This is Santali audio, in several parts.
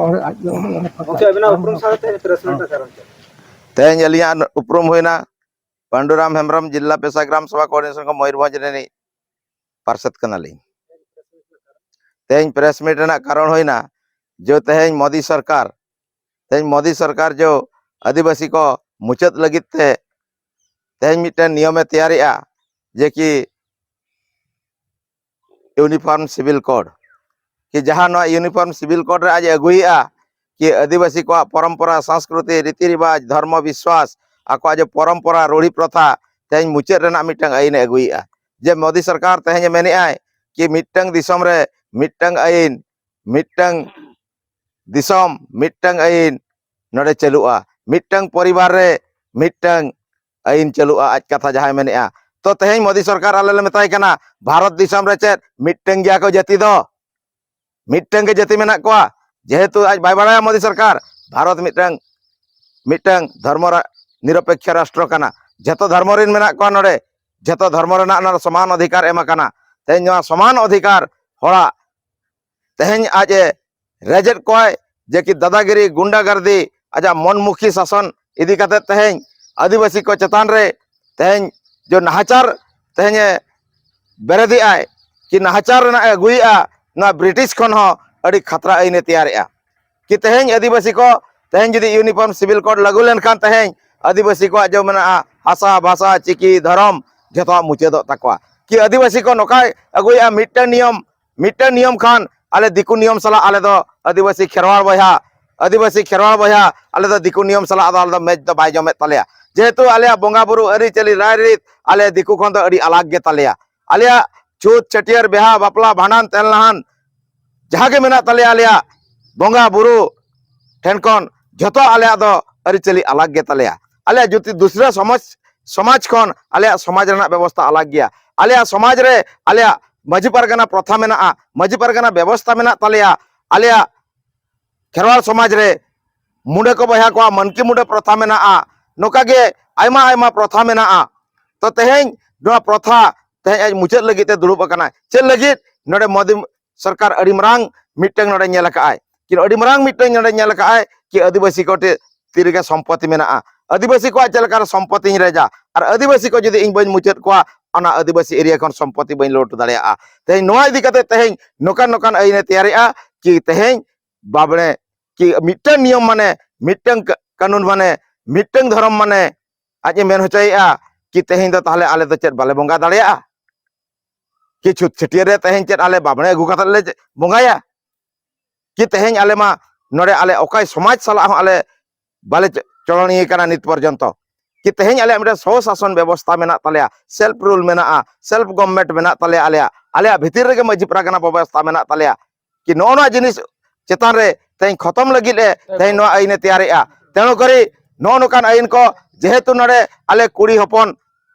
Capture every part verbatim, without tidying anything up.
ᱜᱚᱢᱠᱮ, ᱟᱵᱤᱱᱟᱜ ᱩᱯᱨᱩᱢ ᱥᱟᱶᱛᱮ ᱯᱨᱮᱥ ᱢᱤᱴ ᱨᱮᱱᱟᱜ ᱠᱟᱨᱚᱱ ᱪᱮᱫ? ᱛᱮᱦᱮᱧ ᱟᱹᱞᱤᱧᱟᱜ ᱩᱯᱨᱩᱢ ᱦᱩᱭᱱᱟ ᱯᱟᱱᱰᱩᱨᱟᱢ ᱦᱮᱢᱵᱨᱚᱢ, ᱡᱤᱞᱟ ᱯᱮᱥᱟ ᱜᱨᱟᱢ ᱥᱚᱵᱷᱟ ᱠᱳᱚᱨᱰᱤᱱᱮᱥᱚᱱ ᱠᱚ ᱢᱚᱭᱩᱨᱵᱷᱚᱸᱡᱽ ᱨᱤᱱᱤᱡ ᱯᱟᱨᱥᱮᱛ ᱠᱟᱱᱟᱞᱤᱧ᱾ ᱛᱮᱦᱮᱧ ᱯᱨᱮᱥ ᱢᱤᱴ ᱨᱮᱱᱟᱜ ᱠᱟᱨᱚᱱ ᱦᱩᱭᱱᱟ ᱡᱮ ᱛᱮᱦᱮᱧ ᱢᱳᱫᱤ ᱥᱚᱨᱠᱟᱨ, ᱛᱮᱦᱮᱧ ᱢᱳᱫᱤ ᱥᱚᱨᱠᱟᱨ ᱡᱮ ᱟᱹᱫᱤᱵᱟᱹᱥᱤ ᱠᱚ ᱢᱩᱪᱟᱹᱫ ᱞᱟᱹᱜᱤᱫ ᱛᱮ ᱛᱮᱦᱮᱧ ᱢᱤᱫᱴᱮᱱ ᱱᱤᱭᱚᱢᱮ ᱛᱮᱭᱟᱨᱮᱜᱼᱟ, ᱡᱮ ᱠᱤ ᱤᱭᱩᱱᱤᱯᱷᱚᱨᱢ ᱥᱤᱵᱤᱞ ᱠᱳᱰ, ᱠᱤ ᱡᱟᱦᱟᱸ ᱱᱚᱣᱟ ᱤᱭᱩᱱᱤᱯᱷᱚᱨᱢ ᱥᱤᱵᱤᱞ ᱠᱳᱰ ᱨᱮ ᱟᱡ ᱮ ᱟᱹᱜᱩᱭᱮᱜᱼᱟ, ᱠᱤ ᱟᱹᱫᱤᱵᱟᱹᱥᱤ ᱠᱚᱣᱟᱜ ᱯᱚᱨᱚᱢᱯᱚᱨᱟ, ᱥᱚᱝᱥᱠᱨᱤᱛᱤ, ᱨᱤᱛᱤ ᱨᱤᱵᱟᱡᱽ, ᱫᱷᱚᱨᱢᱚ ᱵᱤᱥᱣᱟᱥ, ᱟᱠᱚᱣᱟᱜ ᱡᱮ ᱯᱚᱨᱚᱢᱯᱚᱨᱟ, ᱨᱩᱲᱤ ᱯᱨᱚᱛᱷᱟ, ᱛᱮᱦᱮᱧ ᱢᱩᱪᱟᱹᱫ ᱨᱮᱱᱟᱜ ᱢᱤᱫᱴᱟᱝ ᱟᱹᱭᱤᱱ ᱮ ᱟᱹᱜᱩᱭᱮᱜᱼᱟ᱾ ᱡᱮ ᱢᱳᱫᱤ ᱥᱚᱨᱠᱟᱨ ᱛᱮᱦᱮᱧ ᱮ ᱢᱮᱱᱮᱜᱼᱟᱭ ᱠᱤ ᱢᱤᱫᱴᱟᱝ ᱫᱤᱥᱚᱢ ᱨᱮ ᱢᱤᱫᱴᱟᱝ ᱟᱹᱭᱤᱱ, ᱢᱤᱫᱴᱟᱝ ᱫᱤᱥᱚᱢ ᱢᱤᱫᱴᱟᱝ ᱟᱹᱭᱤᱱ ᱱᱚᱰᱮ ᱪᱟᱹᱞᱩᱜᱼᱟ, ᱢᱤᱫᱴᱟᱝ ᱯᱚᱨᱤᱵᱟᱨ ᱨᱮ ᱢᱤᱫᱴᱟᱝ ᱟᱹᱭᱤᱱ ᱪᱟᱹᱞᱩᱜᱼᱟ, ᱟᱡ ᱠᱟᱛᱷᱟ ᱡᱟᱦᱟᱸᱭ ᱢᱮᱱᱮᱜᱼᱟ᱾ ᱛᱚ ᱛᱮᱦᱮᱧ ᱢᱳᱫᱤ ᱥᱚᱨᱠᱟᱨ ᱟᱞᱮ ᱞᱮ ᱢᱮᱛᱟᱭ ᱠᱟᱱᱟ, ᱵᱷᱟᱨᱚᱛ ᱫᱤᱥᱚᱢ ᱨᱮ ᱪᱮᱫ ᱢᱤᱫᱴᱟᱝ ᱜᱮᱭᱟ ᱠᱚ ᱡᱟᱹᱛᱤ ᱫᱚ? ᱢᱤᱫᱴᱟᱝ ᱜᱮ ᱡᱟᱹᱛᱤ ᱢᱮᱱᱟᱜ ᱠᱚᱣᱟ? ᱡᱮᱦᱮᱛᱩ ᱟᱡ ᱵᱟᱭ ᱵᱟᱲᱟᱭᱟ ᱢᱳᱫᱤ ᱥᱚᱨᱠᱟᱨ, ᱵᱷᱟᱨᱚᱛ ᱢᱤᱫᱴᱟᱝ, ᱢᱤᱫᱴᱟᱝ ᱫᱷᱚᱨᱢᱚ ᱨᱟ-, ᱱᱤᱨᱚᱯᱮᱠᱠᱷᱚ ᱨᱟᱥᱴᱨᱚ ᱠᱟᱱᱟ, ᱡᱷᱚᱛᱚ ᱫᱷᱚᱨᱢᱚ ᱨᱮᱱ ᱢᱮᱱᱟᱜ ᱠᱚᱣᱟ ᱱᱚᱰᱮ, ᱡᱷᱚᱛᱚ ᱫᱷᱚᱨᱢᱚ ᱨᱮᱱᱟᱜ ᱱᱚᱰᱮ ᱥᱚᱢᱟᱱ ᱚᱫᱷᱤᱠᱟᱨ ᱮᱢ ᱟᱠᱟᱱᱟ᱾ ᱛᱮᱦᱮᱧ ᱱᱚᱣᱟ ᱥᱚᱢᱟᱱ ᱚᱫᱷᱤᱠᱟᱨ ᱦᱚᱲᱟᱜ ᱛᱮᱦᱮᱧ ᱟᱡ ᱮ ᱨᱮᱡᱮᱫ ᱠᱚᱣᱟᱭ, ᱡᱮ ᱠᱤ ᱫᱟᱫᱟᱜᱤᱨᱤ, ᱜᱩᱱᱰᱟᱜᱟᱨᱫᱤ, ᱟᱡᱟᱜ ᱢᱚᱱᱢᱩᱠᱷᱤ ᱥᱟᱥᱚᱱ ᱤᱫᱤ ᱠᱟᱛᱮ ᱛᱮᱦᱮᱧ ᱟᱹᱫᱤᱵᱟᱹᱥᱤ ᱠᱚ ᱪᱮᱛᱟᱱ ᱨᱮ ᱛᱮᱦᱮᱧ ᱡᱮ ᱱᱟᱦᱟᱪᱟᱨ ᱛᱮᱦᱮᱧ ᱮ ᱵᱮᱨᱮᱫᱮᱜᱼᱟᱭ, ᱠᱤ ᱱᱟᱦᱟᱪᱟᱨ ᱨᱮᱱᱟᱜ ᱮ ᱟᱹᱜᱩᱭᱮᱜᱼᱟ, ᱱᱚᱣᱟ ᱵᱨᱤᱴᱤᱥ ᱠᱷᱚᱱ ᱦᱚᱸ ᱟᱹᱰᱤ ᱠᱷᱟᱛᱨᱟ ᱟᱹᱭᱤᱱ ᱮ ᱛᱮᱭᱟᱨᱮᱜᱼᱟ᱾ ᱠᱤ ᱛᱮᱦᱮᱧ ᱟᱹᱫᱤᱵᱟᱹᱥᱤ ᱠᱚ ᱛᱮᱦᱮᱧ ᱡᱩᱫᱤ ᱤᱭᱩᱱᱤᱯᱷᱚᱨᱢ ᱥᱤᱵᱤᱞ ᱠᱳᱰ ᱞᱟᱹᱜᱩ ᱞᱮᱱᱠᱷᱟᱱ ᱛᱮᱦᱮᱧ ᱟᱹᱫᱤᱵᱟᱹᱥᱤ ᱠᱚᱣᱟᱜ ᱡᱮ ᱢᱮᱱᱟᱜᱼᱟ ᱦᱟᱥᱟ, ᱵᱷᱟᱥᱟ, ᱪᱤᱠᱤ, ᱫᱷᱚᱨᱚᱢ, ᱡᱷᱚᱛᱚᱣᱟᱜ ᱢᱩᱪᱟᱹᱫᱚᱜ ᱛᱟᱠᱚᱣᱟ᱾ ᱠᱤ ᱟᱹᱫᱤᱵᱟᱹᱥᱤ ᱠᱚ ᱱᱚᱝᱠᱟᱭ ᱟᱹᱜᱩᱭᱮᱜᱼᱟ ᱢᱤᱫᱴᱟᱝ ᱱᱤᱭᱚᱢ, ᱢᱤᱫᱴᱟᱝ ᱱᱤᱭᱚᱢ ᱠᱷᱟᱱ ᱟᱞᱮ ᱫᱤᱠᱩ ᱱᱤᱭᱚᱢ ᱥᱟᱞᱟᱜ ᱟᱞᱮ ᱫᱚ ᱟᱹᱫᱤᱵᱟᱹᱥᱤ ᱠᱷᱮᱨᱣᱟᱲ ᱵᱚᱭᱦᱟ, ᱟᱹᱫᱤᱵᱟᱹᱥᱤ ᱠᱷᱮᱨᱣᱟᱲ ᱵᱚᱭᱦᱟ ᱟᱞᱮ ᱫᱚ ᱫᱤᱠᱩ ᱱᱤᱭᱚᱢ ᱥᱟᱞᱟᱜ ᱫᱚ ᱟᱞᱮ ᱫᱚ ᱢᱮᱪ ᱫᱚ ᱵᱟᱭ ᱡᱚᱢᱮᱫ ᱛᱟᱞᱮᱭᱟ᱾ ᱡᱮᱦᱮᱛᱩ ᱟᱞᱮᱭᱟᱜ ᱵᱚᱸᱜᱟ ᱵᱩᱨᱩ ᱟᱹᱨᱤᱪᱟᱹᱞᱤ ᱨᱟᱭᱨᱤᱛ ᱟᱞᱮ ᱫᱤᱠᱩ ᱠᱷᱚᱱ ᱫᱚ ᱟᱹᱰᱤ ᱟᱞᱟᱜᱽ ᱜᱮ ᱛᱟᱞᱮᱭᱟ᱾ ᱟᱞᱮᱭᱟᱜ ᱪᱷᱩᱛ, ᱪᱷᱟᱹᱴᱭᱟᱹᱨ, ᱵᱤᱦᱟ, ᱵᱟᱯᱞᱟ, ᱵᱷᱟᱸᱰᱟᱱ, ᱛᱮᱞᱱᱟᱦᱟᱱ ᱡᱟᱦᱟᱸ ᱜᱮ ᱢᱮᱱᱟᱜ ᱛᱟᱞᱮᱭᱟ, ᱟᱞᱮᱭᱟᱜ ᱵᱚᱸᱜᱟ ᱵᱩᱨᱩ ᱴᱷᱮᱱ ᱠᱷᱚᱱ ᱡᱷᱚᱛᱚ ᱟᱞᱮᱭᱟᱜ ᱫᱚ ᱟᱹᱨᱤᱪᱟᱹᱞᱤ ᱟᱞᱟᱜᱽ ᱜᱮ ᱛᱟᱞᱮᱭᱟ᱾ ᱟᱞᱮᱭᱟᱜ ᱡᱩᱫᱤ ᱫᱩᱥᱨᱟᱹ ᱥᱚᱢᱟᱡᱽ, ᱥᱚᱢᱟᱡᱽ ᱠᱷᱚᱱ ᱟᱞᱮᱭᱟᱜ ᱥᱚᱢᱟᱡᱽ ᱨᱮᱱᱟᱜ ᱵᱮᱵᱚᱥᱛᱷᱟ ᱟᱞᱟᱜᱽ ᱜᱮᱭᱟ᱾ ᱟᱞᱮᱭᱟᱜ ᱥᱚᱢᱟᱡᱽ ᱨᱮ ᱟᱞᱮᱭᱟᱜ ᱢᱟᱹᱡᱷᱤ ᱯᱟᱨᱜᱟᱱᱟ ᱯᱨᱚᱛᱷᱟ ᱢᱮᱱᱟᱜᱼᱟ, ᱢᱟᱹᱡᱷᱤ ᱯᱟᱨᱜᱟᱱᱟ ᱵᱮᱵᱚᱥᱛᱷᱟ ᱢᱮᱱᱟᱜ ᱛᱟᱞᱮᱭᱟ᱾ ᱟᱞᱮᱭᱟᱜ ᱠᱷᱮᱨᱣᱟᱲ ᱥᱚᱢᱟᱡᱽ ᱨᱮ ᱢᱩᱸᱰᱟᱹ ᱠᱚ ᱵᱚᱭᱦᱟ ᱠᱚᱣᱟᱜ ᱢᱟᱹᱱᱠᱤ ᱢᱩᱸᱰᱟᱹ ᱯᱨᱚᱛᱷᱟ ᱢᱮᱱᱟᱜᱼᱟ᱾ ᱱᱚᱝᱠᱟ ᱜᱮ ᱟᱭᱢᱟ ᱟᱭᱢᱟ ᱯᱨᱚᱛᱷᱟ ᱢᱮᱱᱟᱜᱼᱟ᱾ ᱛᱚ ᱛᱮᱦᱮᱧ ᱱᱚᱣᱟ ᱯᱨᱚᱛᱷᱟ ᱛᱮᱦᱮᱧ ᱟᱡ ᱢᱩᱪᱟᱹᱫ ᱞᱟᱹᱜᱤᱫ ᱛᱮ ᱫᱩᱲᱩᱵ ᱟᱠᱟᱱᱟᱭ᱾ ᱪᱮᱫ ᱞᱟᱹᱜᱤᱫ? ᱱᱚᱰᱮ ᱢᱳᱫᱤ ᱥᱚᱨᱠᱟᱨ ᱟᱹᱰᱤ ᱢᱟᱨᱟᱝ ᱢᱤᱫᱴᱟᱝ ᱱᱚᱰᱮ ᱧᱮᱞ ᱟᱠᱟᱫᱼᱟᱭ᱾ ᱠᱤᱱᱛᱩ ᱟᱹᱰᱤ ᱢᱟᱨᱟᱝ ᱢᱤᱫᱴᱟᱝ ᱱᱚᱰᱮ ᱧᱮᱞ ᱟᱠᱟᱫᱼᱟᱭ ᱠᱤ ᱟᱹᱫᱤᱵᱟᱹᱥᱤ ᱠᱚ ᱴᱷᱮᱱ ᱛᱤ ᱨᱮᱜᱮ ᱥᱚᱢᱯᱚᱛᱤ ᱢᱮᱱᱟᱜᱼᱟ, ᱟᱹᱫᱤᱵᱟᱹᱥᱤ ᱠᱚᱣᱟᱜ ᱪᱮᱫ ᱞᱮᱠᱟᱨᱮ ᱥᱚᱢᱯᱚᱛᱤᱧ ᱨᱮᱡᱟ, ᱟᱨ ᱟᱹᱫᱤᱵᱟᱹᱥᱤ ᱠᱚ ᱡᱩᱫᱤ ᱤᱧ ᱵᱟᱹᱧ ᱢᱩᱪᱟᱹᱫ ᱠᱚᱣᱟ, ᱚᱱᱟ ᱟᱹᱫᱤᱵᱟᱹᱥᱤ ᱮᱨᱤᱭᱟ ᱠᱷᱚᱱ ᱥᱚᱢᱯᱚᱛᱤ ᱵᱟᱹᱧ ᱞᱳᱰ ᱫᱟᱲᱮᱭᱟᱜᱼᱟ᱾ ᱛᱮᱦᱮᱧ ᱱᱚᱣᱟ ᱤᱫᱤ ᱠᱟᱛᱮ ᱛᱮᱦᱮᱧ ᱱᱚᱝᱠᱟᱱ ᱱᱚᱝᱠᱟᱱ ᱟᱹᱭᱤᱱᱮ ᱛᱮᱭᱟᱨᱮᱜᱼᱟ ᱠᱤ ᱛᱮᱦᱮᱧ ᱵᱟᱵᱽᱲᱮ ᱠᱤ ᱢᱤᱫᱴᱟᱝ ᱱᱤᱭᱚᱢ ᱢᱟᱱᱮ, ᱢᱤᱫᱴᱟᱝ ᱠᱟ-, ᱠᱟᱹᱱᱩᱱ ᱢᱟᱱᱮ, ᱢᱤᱫᱴᱟᱝ ᱫᱷᱚᱨᱚᱢ ᱢᱟᱱᱮ ᱟᱡ ᱮ ᱢᱮᱱ ᱦᱚᱪᱚᱭᱮᱜᱼᱟ ᱠᱤ ᱛᱮᱦᱮᱧ ᱫᱚ ᱛᱟᱦᱞᱮ ᱟᱞᱮ ᱫᱚ ᱪᱮᱫ ᱵᱟᱞᱮ ᱵᱚᱸᱜᱟ ᱫᱟᱲᱮᱭᱟᱜᱼᱟ? ᱠᱤ ᱪᱷᱩᱛ ᱪᱷᱟᱹᱴᱭᱟᱹᱨ ᱨᱮ ᱛᱮᱦᱮᱧ ᱪᱮᱫ ᱟᱞᱮ ᱵᱟᱵᱽᱲᱮ ᱟᱹᱜᱩ ᱠᱟᱛᱮ ᱞᱮ ᱵᱚᱸᱜᱟᱭᱟ? ᱠᱤ ᱛᱮᱦᱮᱧ ᱟᱞᱮ ᱢᱟ ᱱᱚᱰᱮ ᱟᱞᱮ ᱚᱠᱚᱭ ᱥᱚᱢᱟᱡᱽ ᱥᱟᱞᱟᱜ ᱦᱚᱸ ᱟᱞᱮ ᱵᱟᱞᱮ ᱪᱚ-, ᱪᱚᱲᱚᱱᱤᱭᱟᱹ ᱠᱟᱱᱟ ᱱᱤᱛ ᱯᱚᱨᱡᱚᱱᱛᱚ᱾ ᱠᱤ ᱛᱮᱦᱮᱧ ᱟᱞᱮᱭᱟᱜ ᱢᱤᱫᱴᱮᱱ ᱥᱚ ᱥᱟᱥᱚᱱ ᱵᱮᱵᱚᱥᱛᱷᱟ ᱢᱮᱱᱟᱜ ᱛᱟᱞᱮᱭᱟ, ᱥᱮᱞᱯ ᱨᱩᱞ ᱢᱮᱱᱟᱜᱼᱟ, ᱥᱮᱞᱯ ᱜᱚᱵᱷᱢᱮᱱᱴ ᱢᱮᱱᱟᱜ ᱛᱟᱞᱮᱭᱟ, ᱟᱞᱮᱭᱟᱜ, ᱟᱞᱮᱭᱟᱜ ᱵᱷᱤᱛᱤᱨ ᱨᱮᱜᱮ ᱢᱟᱹᱡᱷᱤ ᱯᱟᱨᱜᱟᱱᱟ ᱵᱮᱵᱚᱥᱛᱷᱟ ᱢᱮᱱᱟᱜ ᱛᱟᱞᱮᱭᱟ᱾ ᱠᱤ ᱱᱚᱜᱼᱚ ᱱᱚᱣᱟ ᱡᱤᱱᱤᱥ ᱪᱮᱛᱟᱱ ᱨᱮ ᱛᱮᱦᱮᱧ ᱠᱷᱚᱛᱚᱢ ᱞᱟᱹᱜᱤᱫ ᱮ ᱛᱮᱦᱮᱧ ᱱᱚᱣᱟ ᱟᱹᱭᱤᱱ ᱮ ᱛᱮᱭᱟᱨᱮᱜᱼᱟ᱾ ᱛᱮᱱᱩ ᱠᱚᱨᱤ ᱱᱚᱜᱼᱚ ᱱᱚᱝᱠᱟᱱ ᱟᱹᱭᱤᱱ ᱠᱚ ᱡᱮᱦᱮᱛᱩ ᱱᱚᱰᱮ ᱟᱞᱮ ᱠᱩᱲᱤ ᱦᱚᱯᱚᱱ,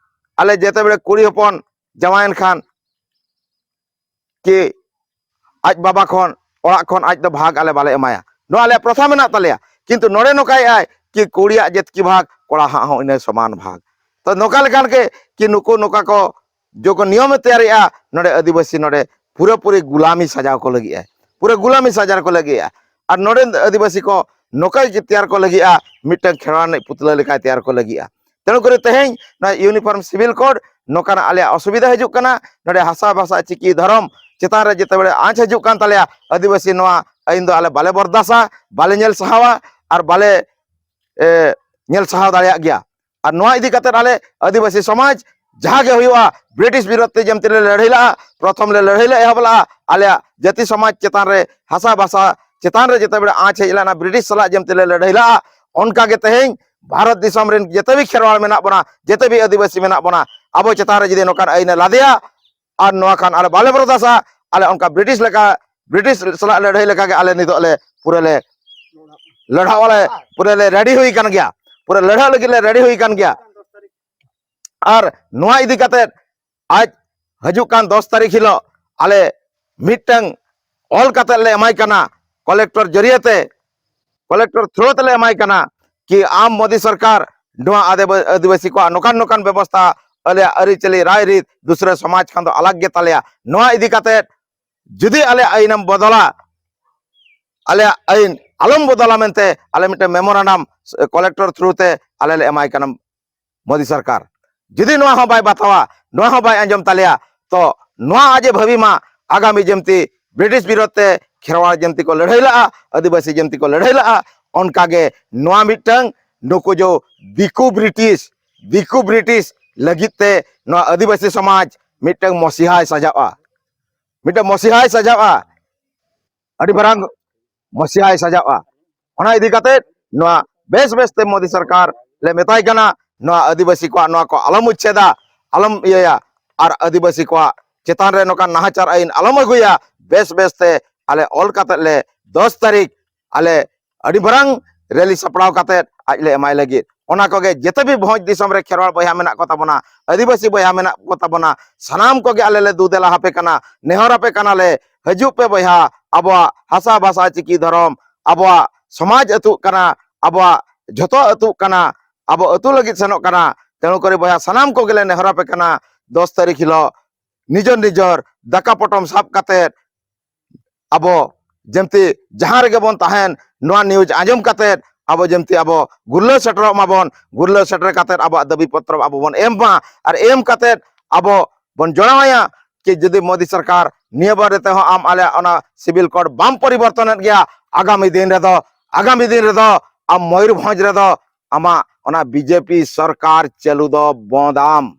ᱟᱞᱮ ᱡᱮᱛᱮ ᱵᱮᱲᱮ ᱠᱩᱲᱤ ᱦᱚᱯᱚᱱ ᱡᱟᱶᱟᱭᱮᱱ ᱠᱷᱟᱱ ᱠᱤ ᱟᱡ ᱵᱟᱵᱟ ᱠᱷᱚᱱ, ᱚᱲᱟᱜ ᱠᱷᱚᱱ ᱟᱡ ᱫᱚ ᱵᱷᱟᱜᱽ ᱟᱞᱮ ᱵᱟᱞᱮ ᱮᱢᱟᱭᱟ᱾ ᱱᱚᱣᱟ ᱟᱞᱮᱭᱟᱜ ᱯᱨᱚᱛᱷᱟ ᱢᱮᱱᱟᱜ ᱛᱟᱞᱮᱭᱟ, ᱠᱤᱱᱛᱩ ᱱᱚᱰᱮ ᱱᱚᱝᱠᱟᱭᱮᱫᱼᱟᱭ ᱠᱤ ᱠᱩᱲᱤᱭᱟᱜ ᱡᱮᱛᱠᱤ ᱵᱷᱟᱜᱽ ᱠᱚᱲᱟ ᱦᱟᱜ ᱦᱚᱸ ᱤᱱᱟᱹ ᱥᱚᱢᱟᱱ ᱵᱷᱟᱜᱽ᱾ ᱛᱚ ᱱᱚᱝᱠᱟ ᱞᱮᱠᱟᱱ ᱜᱮ ᱠᱤ ᱱᱩᱠᱩ ᱱᱚᱝᱠᱟ ᱠᱚ ᱡᱚᱠᱷᱚᱱ ᱱᱤᱭᱚᱢᱮ ᱛᱮᱭᱟᱨᱮᱜᱼᱟ, ᱱᱚᱰᱮ ᱟᱹᱫᱤᱵᱟᱹᱥᱤ ᱱᱚᱰᱮ ᱯᱩᱨᱟᱹᱯᱩᱨᱤ ᱜᱩᱞᱟᱢᱤ ᱥᱟᱡᱟᱣ ᱠᱚ ᱞᱟᱹᱜᱤᱫ ᱟᱭ, ᱯᱩᱨᱟᱹ ᱜᱩᱞᱟᱢᱤ ᱥᱟᱡᱟᱣ ᱠᱚ ᱞᱟᱹᱜᱤᱫ ᱟᱭ᱾ ᱟᱨ ᱱᱚᱰᱮ ᱟᱹᱫᱤᱵᱟᱹᱥᱤ ᱠᱚ ᱱᱚᱝᱠᱟ ᱜᱮ ᱛᱮᱭᱟᱨ ᱠᱚ ᱞᱟᱹᱜᱤᱫᱼᱟ, ᱢᱤᱫᱴᱟᱝ ᱠᱷᱮᱞᱣᱟᱲ ᱨᱤᱱᱤᱡ ᱯᱩᱛᱞᱟᱹ ᱞᱮᱠᱟᱭ ᱛᱮᱭᱟᱨ ᱠᱚ ᱞᱟᱹᱜᱤᱫᱼᱟ᱾ ᱛᱮᱱᱩ ᱠᱚᱨᱮ ᱛᱮᱦᱮᱧ ᱱᱚᱣᱟ ᱤᱭᱩᱱᱤᱯᱷᱚᱨᱢ ᱥᱤᱵᱤᱞ ᱠᱳᱰ ᱱᱚᱝᱠᱟᱱᱟᱜ ᱟᱞᱮᱭᱟᱜ ᱚᱥᱩᱵᱤᱫᱷᱟ ᱦᱤᱡᱩᱜ ᱠᱟᱱᱟ᱾ ᱱᱚᱰᱮ ᱦᱟᱥᱟ ᱵᱷᱟᱥᱟ ᱪᱤᱠᱤ ᱫᱷᱚᱨᱚᱢ ᱪᱮᱛᱟᱱ ᱨᱮ ᱡᱮᱛᱮ ᱵᱮᱲᱮ ᱟᱸᱪ ᱦᱤᱡᱩᱜ ᱠᱟᱱ ᱛᱟᱞᱮᱭᱟ, ᱟᱹᱫᱤᱵᱟᱹᱥᱤ ᱱᱚᱣᱟ ᱟᱹᱭᱤᱱ ᱫᱚ ᱟᱞᱮ ᱵᱟᱞᱮ ᱵᱚᱨᱫᱟᱥᱟ, ᱵᱟᱞᱮ ᱧᱮᱞ ᱥᱟᱦᱟᱣᱟ ᱟᱨ ᱵᱟᱞᱮ, ᱮ, ᱧᱮᱞ ᱥᱟᱦᱟᱣ ᱫᱟᱲᱮᱭᱟᱜ ᱜᱮᱭᱟ᱾ ᱟᱨ ᱱᱚᱣᱟ ᱤᱫᱤ ᱠᱟᱛᱮ ᱟᱞᱮ ᱟᱹᱫᱤᱵᱟᱹᱥᱤ ᱥᱚᱢᱟᱡᱽ ᱡᱟᱦᱟᱸ ᱜᱮ ᱦᱩᱭᱩᱜᱼᱟ, ᱵᱨᱤᱴᱤᱥ ᱵᱤᱨᱳᱫᱷ ᱛᱮ ᱡᱮᱢᱛᱤ ᱞᱮ ᱞᱟᱹᱲᱦᱟᱹᱭ ᱞᱟᱜᱼᱟ, ᱯᱨᱚᱛᱷᱚᱢ ᱞᱮ ᱞᱟᱹᱲᱦᱟᱹᱭ ᱞᱮ ᱮᱦᱚᱵ ᱞᱟᱜᱼᱟ, ᱟᱞᱮᱭᱟᱜ ᱡᱟᱹᱛᱤ ᱥᱚᱢᱟᱡᱽ ᱪᱮᱛᱟᱱ ᱨᱮ, ᱦᱟᱥᱟ ᱵᱷᱟᱥᱟ ᱪᱮᱛᱟᱱ ᱨᱮ ᱡᱮᱛᱮ ᱵᱮᱲᱮ ᱟᱸᱪ ᱦᱮᱡ ᱞᱮᱱᱟ, ᱵᱨᱤᱴᱤᱥ ᱥᱟᱞᱟᱜ ᱡᱮᱢᱛᱤ ᱞᱮ ᱞᱟᱹᱲᱦᱟᱹᱭ ᱞᱟᱜᱼᱟ, ᱚᱱᱠᱟ ᱜᱮ ᱛᱮᱦᱮᱧ ᱵᱷᱟᱨᱚᱛ ᱫᱤᱥᱚᱢ ᱨᱮᱱ ᱡᱮᱛᱮ ᱵᱤ ᱠᱷᱮᱨᱣᱟᱲ ᱢᱮᱱᱟᱜ ᱵᱚᱱᱟ, ᱡᱮᱛᱮ ᱵᱤ ᱟᱹᱫᱤᱵᱟᱹᱥᱤ ᱢᱮᱱᱟᱜ ᱵᱚᱱᱟ, ᱟᱵᱚ ᱪᱮᱛᱟᱱ ᱨᱮ ᱡᱩᱫᱤ ᱱᱚᱝᱠᱟᱱ ᱟᱹᱭᱤᱱ ᱮ ᱞᱟᱫᱮᱭᱟ, ᱟᱨ ᱱᱚᱣᱟ ᱠᱷᱟᱱ ᱟᱞᱮ ᱵᱟᱞᱮ ᱵᱚᱨᱫᱟᱥᱟ, ᱟᱞᱮ ᱚᱱᱠᱟ ᱵᱨᱤᱴᱤᱥ ᱞᱮᱠᱟ, ᱵᱨᱤᱴᱤᱥ ᱥᱟᱞᱟᱜ ᱞᱟᱹᱲᱦᱟᱹᱭ ᱞᱮᱠᱟ ᱜᱮ ᱟᱞᱮ ᱱᱤᱛᱚᱜ ᱞᱮ ᱯᱩᱨᱟᱹ ᱞᱮ ᱞᱟᱹᱲᱦᱟᱜ ᱟᱞᱮ, ᱯᱩᱨᱟᱹ ᱞᱮ ᱨᱮᱰᱤ ᱦᱩᱭ ᱠᱟᱱ ᱜᱮᱭᱟ, ᱯᱩᱨᱟᱹ ᱞᱟᱹᱲᱦᱟᱹᱜ ᱞᱟᱹᱜᱤᱫ ᱞᱮ ᱨᱮᱰᱤ ᱦᱩᱭ ᱠᱟᱱ ᱜᱮᱭᱟ᱾ ᱟᱨ ᱱᱚᱣᱟ ᱤᱫᱤ ᱠᱟᱛᱮ ᱟᱡ ᱦᱤᱡᱩᱜ ᱠᱟᱱ ᱫᱚᱥ ᱛᱟᱹᱨᱤᱠᱷ ᱦᱤᱞᱳᱜ ᱟᱞᱮ ᱢᱤᱫᱴᱟᱝ ᱚᱞ ᱠᱟᱛᱮ ᱞᱮ ᱮᱢᱟᱭ ᱠᱟᱱᱟ, ᱠᱚᱞᱮᱠᱴᱚᱨ ᱡᱟᱹᱨᱤᱭᱟᱹ ᱛᱮ, ᱠᱚᱞᱮᱠᱴᱚᱨ ᱛᱷᱨᱳ ᱛᱮᱞᱮ ᱮᱢᱟᱭ ᱠᱟᱱᱟ ᱠᱤ ᱟᱢ ᱢᱳᱫᱤ ᱥᱚᱨᱠᱟᱨ ᱱᱚᱣᱟ ᱟᱫᱮ-, ᱟᱹᱫᱤᱵᱟᱹᱥᱤ ᱠᱚᱣᱟᱜ ᱱᱚᱝᱠᱟᱱ ᱱᱚᱝᱠᱟᱱ ᱵᱮᱵᱚᱥᱛᱷᱟ, ᱟᱞᱮᱭᱟᱜ ᱟᱹᱨᱤᱪᱟᱹᱞᱤ, ᱨᱟᱭᱨᱤᱛ ᱫᱩᱥᱨᱟᱹ ᱥᱚᱢᱟᱡᱽ ᱠᱷᱚᱱ ᱫᱚ ᱟᱞᱟᱜᱽ ᱜᱮ ᱛᱟᱞᱮᱭᱟ, ᱱᱚᱣᱟ ᱤᱫᱤ ᱠᱟᱛᱮ ᱡᱩᱫᱤ ᱟᱞᱮ ᱟᱹᱭᱤᱱᱮᱢ ᱵᱚᱫᱚᱞᱟ, ᱟᱞᱮᱭᱟᱜ ᱟᱹᱭᱤᱱ ᱟᱞᱚᱢ ᱵᱚᱫᱚᱞᱟ ᱢᱮᱱᱛᱮ ᱟᱞᱮ ᱢᱤᱫᱴᱮᱱ ᱢᱮᱢᱳᱨᱟᱱᱰᱟᱢ ᱠᱚᱞᱮᱠᱴᱚᱨ ᱛᱷᱨᱩ ᱛᱮ ᱟᱞᱮ ᱞᱮ ᱮᱢᱟᱭ ᱠᱟᱱᱟ ᱢᱳᱫᱤ ᱥᱚᱨᱠᱟᱨ᱾ ᱡᱩᱫᱤ ᱱᱚᱣᱟ ᱦᱚᱸ ᱵᱟᱭ ᱵᱟᱛᱟᱣᱟ, ᱱᱚᱣᱟ ᱦᱚᱸ ᱵᱟᱭ ᱟᱸᱡᱚᱢ ᱛᱟᱞᱮᱭᱟ, ᱛᱚ ᱱᱚᱣᱟ ᱟᱡᱮ ᱵᱷᱟᱹᱵᱤ ᱢᱟ ᱟᱜᱟᱢᱤ ᱡᱮᱢᱛᱤ ᱵᱨᱤᱴᱤᱥ ᱵᱤᱨᱳᱫᱷ ᱛᱮ ᱠᱷᱮᱨᱣᱟᱲ ᱡᱮᱢᱛᱤ ᱠᱚ ᱞᱟᱹᱲᱦᱟᱹᱭ ᱞᱟᱜᱼᱟ, ᱟᱹᱫᱤᱵᱟᱹᱥᱤ ᱡᱮᱢᱛᱤ ᱠᱚ ᱞᱟᱹᱲᱦᱟᱹᱭ ᱞᱟᱜᱼᱟ, ᱚᱱᱠᱟᱜᱮ ᱱᱚᱣᱟ ᱢᱤᱫᱴᱟᱝ ᱱᱩᱠᱩ ᱡᱚ ᱫᱤᱠᱩ ᱵᱨᱤᱴᱤᱥ, ᱫᱤᱠᱩ ᱵᱨᱤᱴᱤᱥ ᱞᱟᱹᱜᱤᱫ ᱛᱮ ᱱᱚᱣᱟ ᱟᱹᱫᱤᱵᱟᱹᱥᱤ ᱥᱚᱢᱟᱡᱽ ᱢᱤᱫᱴᱟᱝ ᱢᱚᱥᱤᱦᱟᱭ ᱥᱟᱡᱟᱜᱼᱟ, ᱢᱤᱫᱴᱟᱝ ᱢᱚᱥᱤᱦᱟᱭ ᱥᱟᱡᱟᱜᱼᱟ᱾ ᱟᱹᱰᱤ ᱢᱟᱨᱟᱝ ᱢᱚᱥᱤᱦᱟᱭ ᱥᱟᱡᱟᱜᱼᱟ᱾ ᱚᱱᱟ ᱤᱫᱤ ᱠᱟᱛᱮ ᱱᱚᱣᱟ ᱵᱮᱥ ᱵᱮᱥ ᱛᱮ ᱢᱳᱫᱤ ᱥᱚᱨᱠᱟᱨ ᱞᱮ ᱢᱮᱛᱟᱭ ᱠᱟᱱᱟ, ᱱᱚᱣᱟ ᱟᱹᱫᱤᱵᱟᱹᱥᱤ ᱠᱚᱣᱟᱜ ᱱᱚᱣᱟ ᱠᱚ ᱟᱞᱚᱢ ᱩᱪᱪᱷᱮᱫᱟ, ᱟᱞᱚᱢ ᱤᱭᱟᱹᱭᱟ, ᱟᱨ ᱟᱹᱫᱤᱵᱟᱹᱥᱤ ᱠᱚᱣᱟᱜ ᱪᱮᱛᱟᱱ ᱨᱮ ᱱᱚᱝᱠᱟᱱ ᱱᱟᱦᱟᱪᱟᱨ ᱟᱹᱭᱤᱱ ᱟᱞᱚᱢ ᱟᱹᱜᱩᱭᱟ᱾ ᱵᱮᱥ ᱵᱮᱥ ᱛᱮ ᱟᱞᱮ ᱚᱞ ᱠᱟᱛᱮ ᱞᱮ ᱫᱚᱥ ᱛᱟᱹᱨᱤᱠᱷ ᱟᱞᱮ ᱟᱹᱰᱤ ᱢᱟᱨᱟᱝ ᱨᱮᱞᱤ ᱥᱟᱯᱲᱟᱣ ᱠᱟᱛᱮ ᱟᱡ ᱞᱮ ᱮᱢᱟᱭ ᱞᱟᱹᱜᱤᱫ᱾ ᱚᱱᱟ ᱠᱚᱜᱮ ᱡᱮᱛᱮ ᱵᱤᱨ ᱵᱷᱚᱸᱡᱽ ᱫᱤᱥᱚᱢ ᱨᱮ ᱠᱷᱮᱨᱣᱟᱲ ᱵᱚᱭᱦᱟ ᱢᱮᱱᱟᱜ ᱠᱚ ᱛᱟᱵᱚᱱᱟ, ᱟᱹᱫᱤᱵᱟᱹᱥᱤ ᱵᱚᱭᱦᱟ ᱢᱮᱱᱟᱜ ᱠᱚ ᱛᱟᱵᱚᱱᱟ, ᱥᱟᱱᱟᱢ ᱠᱚᱜᱮ ᱟᱞᱮ ᱞᱮ ᱫᱩ ᱫᱮᱞᱟ ᱟᱯᱮ ᱠᱟᱱᱟ, ᱱᱮᱦᱚᱨ ᱟᱯᱮ ᱠᱟᱱᱟᱞᱮ, ᱦᱤᱡᱩᱜ ᱯᱮ ᱵᱚᱭᱦᱟ, ᱟᱵᱚᱣᱟᱜ ᱦᱟᱥᱟ ᱵᱷᱟᱥᱟ ᱪᱤᱠᱤ ᱫᱷᱚᱨᱚᱢ, ᱟᱵᱚᱣᱟᱜ ᱥᱚᱢᱟᱡᱽ ᱟᱹᱛᱩᱜ ᱠᱟᱱᱟ, ᱟᱵᱚᱣᱟᱜ ᱡᱷᱚᱛᱚ ᱟᱹᱛᱩᱜ ᱠᱟᱱᱟ, ᱟᱵᱚ ᱟᱹᱛᱩ ᱞᱟᱹᱜᱤᱫ ᱥᱮᱱᱚᱜ ᱠᱟᱱᱟ᱾ ᱛᱮᱬᱩ ᱠᱚᱨᱮ ᱵᱚᱭᱦᱟ ᱥᱟᱱᱟᱢ ᱠᱚᱜᱮᱞᱮ ᱱᱮᱦᱚᱨ ᱟᱯᱮ ᱠᱟᱱᱟ, ᱫᱚᱥ ᱛᱟᱹᱨᱤᱠᱷ ᱦᱤᱞᱳᱜ ᱱᱤᱡᱚᱨ ᱱᱤᱡᱚᱨ ᱫᱟᱠᱟ ᱯᱚᱴᱚᱢ ᱥᱟᱵ ᱠᱟᱛᱮ ᱟᱵᱚ ᱡᱮᱢᱛᱤ ᱡᱟᱦᱟᱸ ᱨᱮᱜᱮ ᱵᱚᱱ ᱛᱟᱦᱮᱱ, ᱱᱚᱣᱟ ᱱᱤᱭᱩᱡᱽ ᱟᱸᱡᱚᱢ ᱠᱟᱛᱮ ᱟᱵᱚ ᱡᱮᱢᱛᱤ ᱟᱵᱚ ᱜᱩᱨᱞᱟᱹ ᱥᱮᱴᱮᱨᱚᱜ ᱢᱟᱵᱚᱱ, ᱜᱩᱨᱞᱟᱹ ᱥᱮᱴᱮᱨ ᱠᱟᱛᱮ ᱟᱵᱚᱣᱟᱜ ᱫᱟᱹᱵᱤ ᱯᱚᱛᱨᱚ ᱟᱵᱚ ᱵᱚᱱ ᱮᱢ ᱢᱟ, ᱟᱨ ᱮᱢ ᱠᱟᱛᱮ ᱟᱵᱚ ᱵᱚᱱ ᱡᱚᱲᱟᱣᱟᱭᱟ ᱠᱤ ᱡᱩᱫᱤ ᱢᱳᱫᱤ ᱥᱚᱨᱠᱟᱨ ᱱᱤᱭᱟᱹ ᱵᱟᱨ ᱨᱮ ᱛᱮᱦᱚᱸ ᱟᱢ ᱟᱞᱮᱭᱟᱜ ᱚᱱᱟ ᱥᱤᱵᱤᱞ ᱠᱳᱰ ᱵᱟᱢ ᱯᱚᱨᱤᱵᱚᱨᱛᱚᱱᱮᱫ ᱜᱮᱭᱟ, ᱟᱜᱟᱢᱤ ᱫᱤᱱ ᱨᱮᱫᱚ, ᱟᱜᱟᱢᱤ ᱫᱤᱱ ᱨᱮᱫᱚ ᱟᱢ ᱢᱚᱭᱩᱨᱵᱷᱚᱸᱡᱽ ᱨᱮᱫᱚ ᱟᱢᱟᱜ ᱚᱱᱟ ᱵᱤᱡᱮᱯᱤ ᱥᱚᱨᱠᱟᱨ ᱪᱟᱹᱞᱩ ᱫᱚ ᱵᱚᱸᱫ ᱟᱢ᱾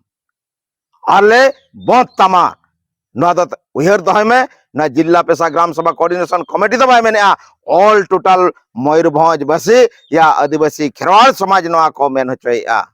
ᱟᱨ ᱞᱮ ᱵᱚᱸᱫ ᱛᱟᱢᱟ᱾ ᱱᱚᱣᱟ ᱫᱚ ᱩᱭᱦᱟᱹᱨ ᱫᱚᱦᱚᱭ ᱢᱮ, ᱱᱚᱣᱟ ᱡᱤᱞᱞᱟ ᱯᱮᱥᱟ ᱜᱨᱟᱢ ᱥᱚᱵᱷᱟ ᱠᱳᱚᱨᱰᱤᱱᱮᱥᱚᱱ ᱠᱚᱢᱤᱴᱤ ᱫᱚ ᱵᱟᱭ ᱢᱮᱱᱮᱜᱼᱟ, ᱚᱞ ᱴᱳᱴᱟᱞ ᱢᱚᱭᱩᱨᱵᱷᱚᱸᱡᱽ ᱵᱟᱹᱥᱤ ᱭᱟ ᱟᱹᱫᱤᱵᱟᱹᱥᱤ ᱠᱷᱮᱨᱣᱟᱲ ᱥᱚᱢᱟᱡᱽ ᱱᱚᱣᱟ ᱠᱚ ᱢᱮᱱ ᱦᱚᱪᱚᱭᱮᱜᱼᱟ᱾